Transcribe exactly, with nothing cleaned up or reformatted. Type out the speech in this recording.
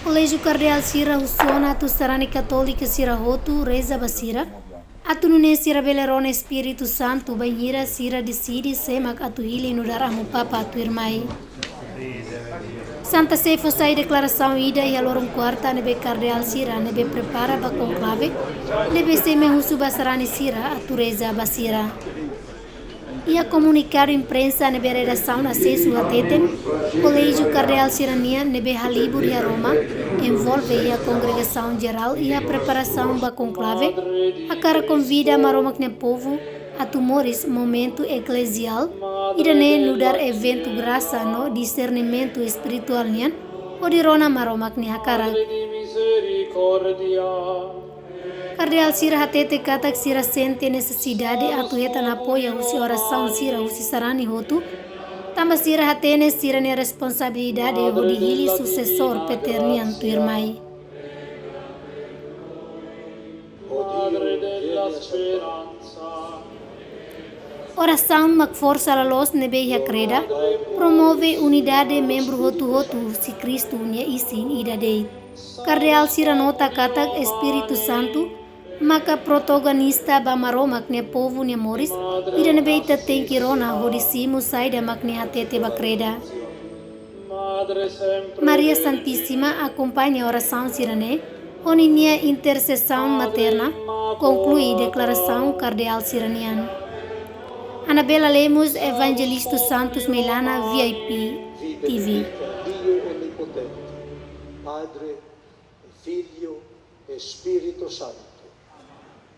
Koléjiu Kardeál sira husu ona atu sarani katólika sira hotu reza ba sira, atu nune'e sira bele rona Espíritu Santu bainhira sira deside sé mak atu hili nu'udar Amu Papa tuirmai. Santa Sé fó sai deklarasaun ida iha loron kuarta ne'ebé kardeál sira ne'ebé prepara ba konklave ne'ebé sé mak husu ba sarani sira atu reza ba sira. Iha komunikadu imprensa ne'ebé redasaun asesu hateten, Koléjiu Kardeál sira-nian ne'ebé halibur iha Roma, envolve iha kongregasaun jerál iha preparasaun ba konklave, hakarak konvida Maromak nia povu atu moris momentu ekleziál ida-ne'e nu'udar eventu grasa no disernimentu espirituál nian, hodi rona Maromak nia hakarak. Kardeál sira hatete katak sira sente nesesidade atu hetan apoiu husi orasaun sira husi sarani hotu, tanba sira hatene sira-nia responsabilidade hodi hili susesór Peter nian tuirmai. Orasaun mak forsa loloos ne'ebé iha kreda, promove unidade membru hotu-hotu husi Kristu nia isin ida de'it. Kardeál sira nota katak Espíritu Santu maka protagonista ba Maromak nia povu nia moris, ida ne'ebé ita tenke rona hodi simu saida mak nia hatete ba kreda. Maria Santísima akompaña orasaun sira-ne'e, ho ninia intersesaun materna, konklui deklarasaun kardeál sira-nian. Anabela Lemos, Evangelista Santos Meilana, V I P T V. Dio Onipotente, Padre, Filho, Espírito Santo.